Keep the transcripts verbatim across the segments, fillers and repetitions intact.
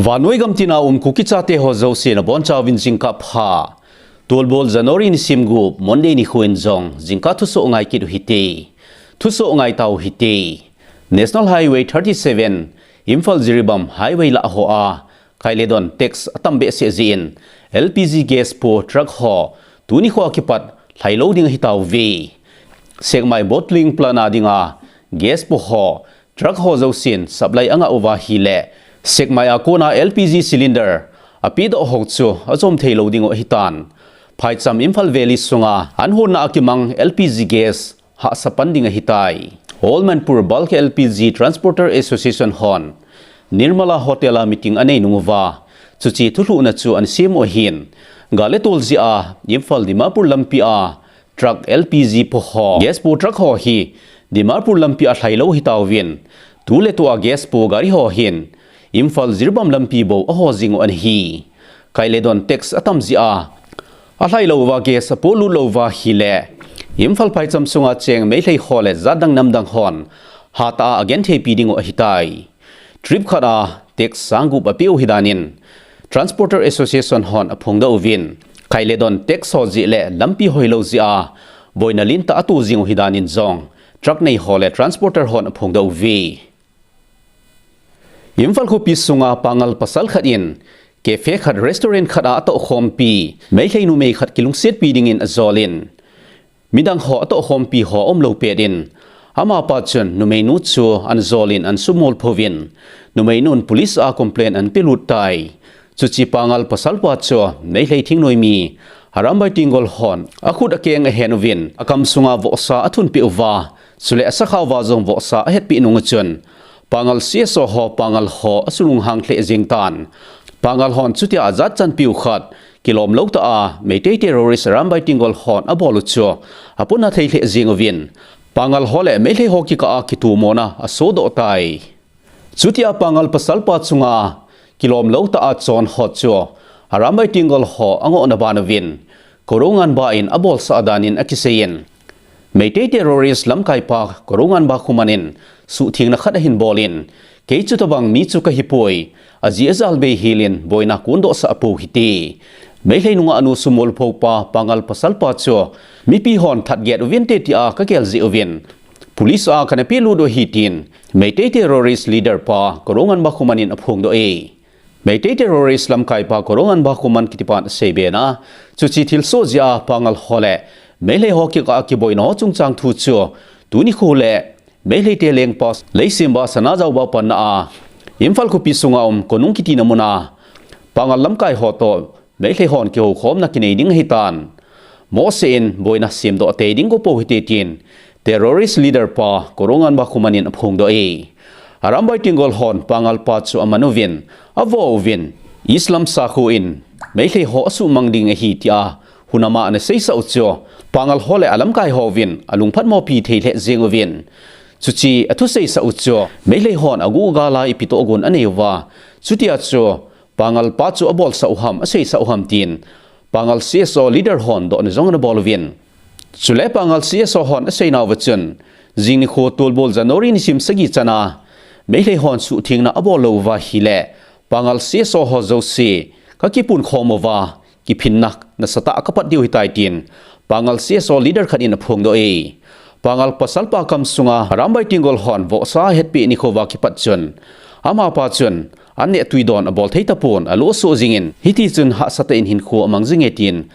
Vannoi gam tina um Kuki chate ho jouse nabonchauvin jingkah pha. Tulbul January nisim gup Monday nikho in jong jingkah thusoh ngai kit u hite. Thusoh ngai tau hite. National Highway thirty-seven, Imphal Jiribam Highway lah hoa, Kailedon tax atam behseh jeh in, L P G gas po truck ho, tuni khoa kipat lhailou ding ahitauve. Sekmai bottling plant a dinga gas po ho, truck ho jousen supply angah uva ahile, Sekmai a kona L P G cylinder apedoh ho chu achom theilou dingu ahitan. Phaicham Imphal Valley sunga anhonna a kimang L P G gas hahsa pan ding ahitai. All Manipur Bulk L P G Transporter Association hon Nirmala Hotel a meeting anei nunguva, chuche thulhuhna chu anasem u ahin. Gal le tol jeh a Imphal Dimapur lampi a truck L P G po ho, gas po truck ho hi Dimapur lampi a lhailou ahitauvin, tuletua gas po gari ho hin Imphal Jiribam lampi bou aho jingu anahi. Kailedon tax atam jeh a, alhailou uva gas apolut lou uva ahile, Imphal phaicham sunga cheng Meitei ho le jatdang namdang hon hatah a agentheipi dingu ahitai. Trip khat a tax sang gup apeu ahidanin, Transporter Association hon aphongdoh uvin, Kailedon tax ho jeh le lampi hoilou jeh a boina lentah ato jingu ahidanin jong, truck nei ho le transporter hon aphongdoh uve. Imphal khopi sunga Pangal pasal khat in cafe khat, restaurant khat a atohkhompi Meitei numei khat kilungsetpi dingin ajolin, midang ho atohkhompi ho aumlou pet in, amapa chun numeinu chu anajolin anasumol phouvin, numeinun police a complaint anapelut tai. Chuche Pangal pasalpa chu Meitei thingnoimi Arambai Tenggol hon akhut akeng ahen uvin, akam sunga vohsa athunpeh uva, chule asakhao uva jong vohsa ahetpeh nung uchun, Pangal C S O ho Pangal ho asulunghang lheh jeng tan. Pangal hon chutia ajat chanpiu khat, kilomlou tah a Meitei terrorist Arambai Tenggol hon abol u chu apona thei lheh jeng uvin, Pangal ho le Meitei ho kikah a kitomona asodoh tai. Chutia Pangal pasalpa chunga kilomlou tah a chon ho chu Arambai Tenggol ho angohna ban uvin, Korounganba in abolsah danin akiseiyin, Meitei terrorist lamkaipa Korounganba Khuman in suhthengna khat ahin bolin, kei chutobang mi chu kahipoi, ajeh ajal beihel in boina kondohsah pou hite. Meitei nungahnu sumolphopa Pangal pasalpa chu mipi hon thatget uvinte tia kagel jeh uvin, police a kanapelut u ahi tin Meitei terrorist leader pa Korounganba Khuman in aphongdoh e. Meitei terrorist lamkaipa Korounganba Khuman kitipan aseibe na, chuche thilsoh jeh a Pangal ho le Meitei ho kikah a kiboina ho chungchang thu chu, tuni kho le Meitei te lengpa Leishemba Sanajaoba panna a Imphal khopi sunga um Konung kitina muna Pangal lamkai ho toh Meitei hon kihoukhomna kinei ding ahitan. Mohseh in boina semdoh tei ding gopou hite tin terrorist leader pa Korounganba Khuman in aphongdoh e. Arambai Tenggol hon Pangal pa chu aman uvin, avo uvin, Islam sakho in Meitei ho asuhmang ding ahi tia hunama anaseisah u chu, Pangal ho le alamkai hovin alungphatmopi thei lheh jeng uvin, chuche athuseisah u chu Meitei hon aguh gal a ipi tohgon anei uva, chutia chu Pangal pa chu abolsah u ham, aseisah u ham tin Pangal C S O leader hon dohna jong anabol uvin. Chule Pangal C S O hon aseinauva chun, jing nikho Tulbul January nisim sagi chana Meitei hon suhthengna abol lou uva ahile, Pangal C S O ho jouse kakipunkhom uva, kiphinna nasatah a kapat diu ahitai tin Pangal C S O leader khat in aphongdoh e. Pangal pasalpa kam sunga Arambai Tenggol hon vohsa ahetpeh nikho uva kipat chun, amapa chun anneh tuidon abol thei tapon, alo asoh jingin, hitichun hahsatah in hinkho amang jinge tin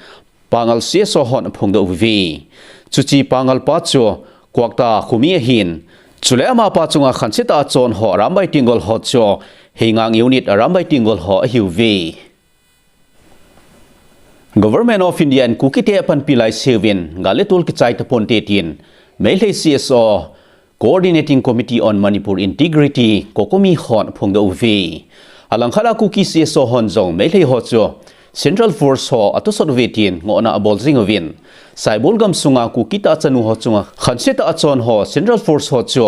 Pangal C S O hon aphongdoh uve. Chuche Pangal pa chu Kwakta khomi ahin, chule amapa chunga khansetah a chon ho Arambai Tenggol ho chu Heingang unit Arambai Tenggol ho ahiuve. Government of India in Kukite apanpi laiseuva, gal le tol kichai taponte tin Meitei C S O Coordinating Committee on Manipur Integrity, COCOMI hon aphongdoh uve. Alangkhat a Kuki C S O hon jong Meitei ho chu Central Force ho atosot uve tin ngohna abol jing uvin, Saibol gamsunga Kuki tahchanu ho chunga khansetah a chon ho Central Force ho chu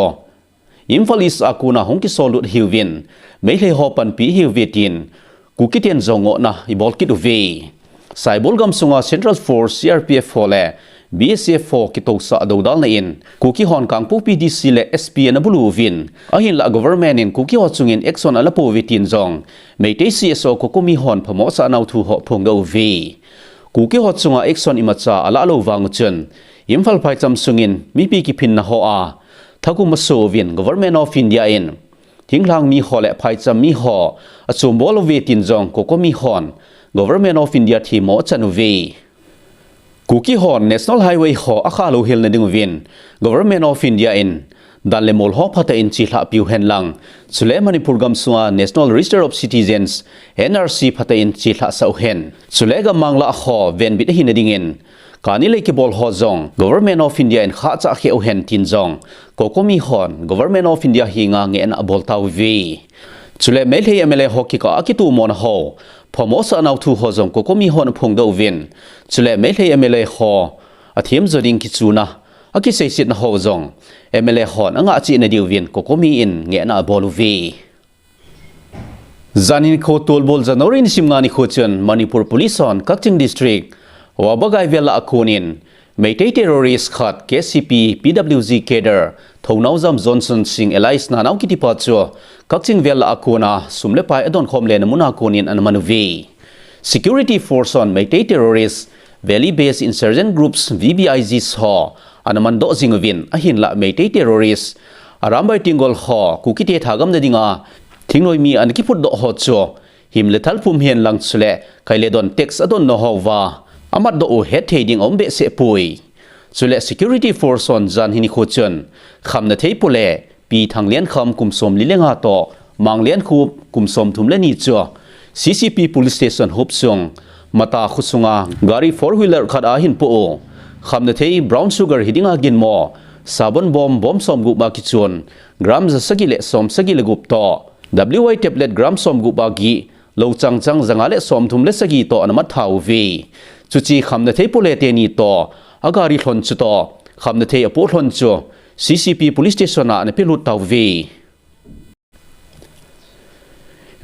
Imphal East a kona hung kisollut ahiuvin, Meitei ho panpi ahiuve tin Kukiten jong ngohna abol kit uve. Saibol gamsunga Central Force, C R P F ho le B S F ho kitousah dodalna in Kuki hon Kangpokpi D C le S P ana bulu uvin, ahinlah government in Kuki ho chungin action ala pouve tin jong Meitei C S O COCOMI hon phamo asah nau thu ho aphongdoh uve. Kuki ho chunga action imacha ala lou vang uchun Imphal phaicham sungin mipi kiphinna hoa thakum aso uvin Government of India in thinglhang mi ho le phaicham mi ho achombol uve tin jong COCOMI hon Government of India themmo achan uve. Kuki hon National Highway ho akha louhel na ding uvin Government of India in dan le mol ho phatah in chelhah piu hen lang, chule Manipur gamsunga National Register of Citizens, N R C, phatah in chelhah sah uhen. Chule gammang lah ho venbit ahina dingin kani lei kibol ho jong Government of India in khahchah kheh uhen tin jong COCOMI hon Government of India henga ngehna abol tauve. Chule Meitei M L A ho kikah a kitomona ho phamo asah nau thu ho jong COCOMI hon aphongdoh uvin, chule Meitei M L A ho athem jo ding kichuna akiseisetna ho jong M L A hon angah cheh na diuvin COCOMI in ngehna abol uve. Janhi nikho tolbol January nisim nga nikho chun Manipur Police hon Kakching District, Wabagai vel lah a konin Meitei terrorist khat, K C P P W G cadre Thounaojam Johnson Singh alias Nanao kitipa chu Kakching vel lah a kona sum le pai adonkhom lena muna konin ana man uve. Security force hon Meitei terrorist Valley Based Insurgent Groups, V B I Gs, ho ana mandoh jing uvin, ahinlah Meitei terrorist Arambai Tenggol ho Kukite thagamna dinga thingnoimi ana kiphutdoh ho chu him le thal phum hen lang chule kai le don tax adon nau houva amatdoh u hetthei ding aum behseh poi. Chule security force hon janhi nikho chun Khamnathei Pole, Pi Thangliankham kum somli le nga toh Mangliankhup kum somthum le ni chu C C P police station hopsung Mata khosunga gari four wheeler khat ahin poh u. Khamnathei brown sugar hidinga ginmo, sabon bom bom somgup a kichun, gram jasagi le somsagi le gup toh W Y tablet gram somgup a gih, lou changchang janga le somthum le sagi toh ana mat tha uve. Chuche Khamnathei Pole teni toh agari lhon chu toh Khamnathei apoh lhon chu C C P police station a ana pelut tauve.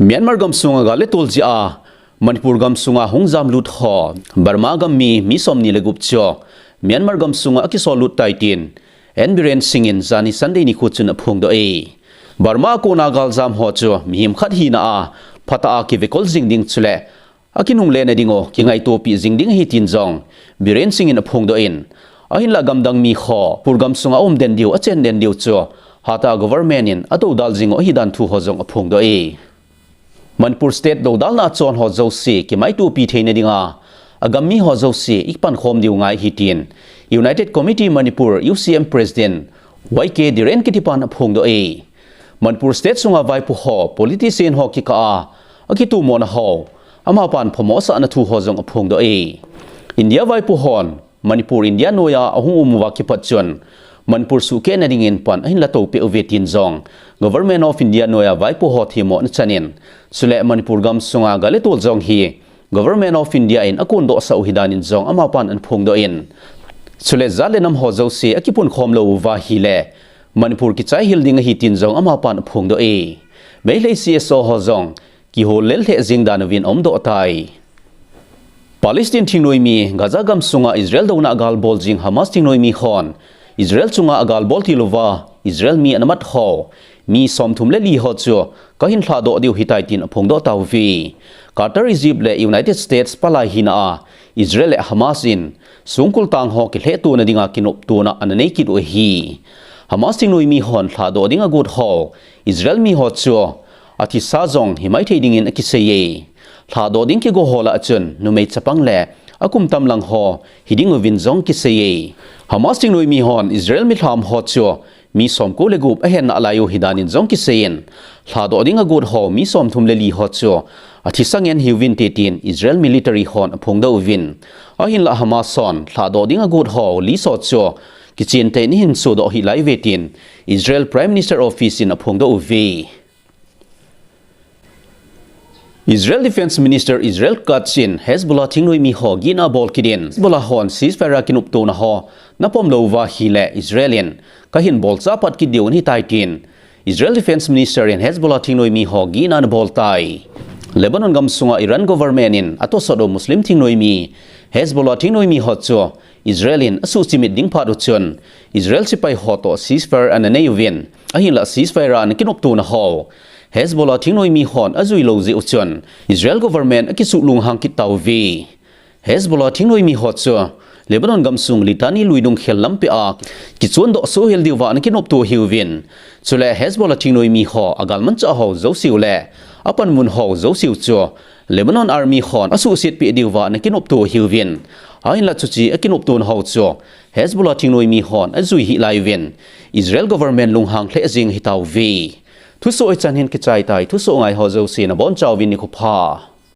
Myanmar gamsunga gal le tol jeh a Manipur gamsunga hung jamlut ho Burma gam mi, mi somni le gup chu Myanmar gamsunga akisol lut tai tin N Biren Singh in janhi Sunday nikho chun aphongdoh e. Burma a kona galjam ho chu mihem khat hina a phatah a kivekol jing ding chule akinungle na ding u kingaitopi jing ding ahi tin jong Biren Singh in aphongdoh in, ahinlah gamdang mi ho Manipur gamsunga aum den diu, achen den diu chu hatah a government in adodal jing u ahidan thu ho jong aphongdoh e. Manipur state dodalna a chon ho jouse kimaitopi theina dinga agam mi ho jouse ipankhom diu ngai ahi tin United Committee Manipur, U C M, President Y K Dhiren kitipan aphongdoh e. Manipur state sunga vaipo ho, politician ho kikah a akitomona ho amapan phamo asahna thu ho jong aphongdoh e. India vaipo hon Manipur India noiya ahung um uva kipat chun Manipur suhkeh na dingin pan ahinla toupeh uve tin jong Government of India noiya vaipo ho themmo ana chanin, chule Manipur gamsunga gal le tol jong hi Government of India in akondohsah u ahidan in jong amapan ana phongdoh in, chule jat le nam ho jouse akipunkhom lou uva ahile Manipur kichai hel ding ahi tin jong amapan aphongdoh e. Meitei C S O ho jong kihol lel lheh jing dan uvin aumdoh tai. Palestine thingnoimi Gaza gamsunga Israel douna a gal bol jing Hamas thingnoimi hon Israel chunga agal bol til uva Israel mi ana mat ho mi somthum le li ho chu kahin lhadoh diu ahitai tin aphongdoh tauve. Qatar, Egypt le United States palai hina a Israel le Hamas in songkul tang ho kilhehtona dinga kinoptona ana nei kit u ahi. Hamas thingnoimi hon lhadoh ding agot ho Israel mi ho chu athisa jong himai thei dingin akiseiye. Lhadoh ding kigo ho lah a chun numei chapang le akum tam lang ho hiding uvin jong kiseiye. Hamas thingnoimi hon Israel milham ho chu mi somko le gup ahen nalai u ahidan in jong kiseiyin, lhadoh ding agot ho mi somthum le li ho chu athisa ngen hiuvinte tin Israel military hon aphongdoh uvin, ahinlah Hamas hon lhadoh ding agot ho list ho chu kichentah in ahin sodoh hih lai uve tin Israel Prime Minister Office in aphongdoh uve. Israel Defense Minister Israel Katz in Hezbollah thingnoimi ho gihna abol kit in, Hezbollah hon ceasefire a kinoptona ho ana pom lou uva ahile Israel in kahin bolcha pat kit diu ahitai tin Israel Defense Minister in Hezbollah thingnoimi ho gihna ana bol tai. Lebanon gamsunga Iran government in atosot u Muslim thingnoimi Hezbollah thingnoimi ho chu Israel in asuhchimit ding phat uchun Israel sepai ho toh ceasefire ana nei uvin, ahinlah ceasefire a ana kinoptona ho Hezbollah thingnoimi hon ajui lou jeh uchun Israel government akisuh lunghang kit tauve. Hezbollah thingnoimi ho chu Lebanon gamsung Litani luidung khel lampi a kichondoh sohel diuva ana kinopto ahiuvin, chule Hezbollah thingnoimi ho agalmanchah ho jouseu le apanmun ho jouseu chu Lebanon army hon asuhsetpeh diuva ana kinopto ahiuvin, ahinlah chuche akinoptona ho chu Hezbollah thingnoimi hon ajui hih laiuvin, Israel government lunghang lheh jeng ahitauve. Thusoh hichan hin kichai tai, thusoh ngai ho jouse nabonchauvin nikho pha.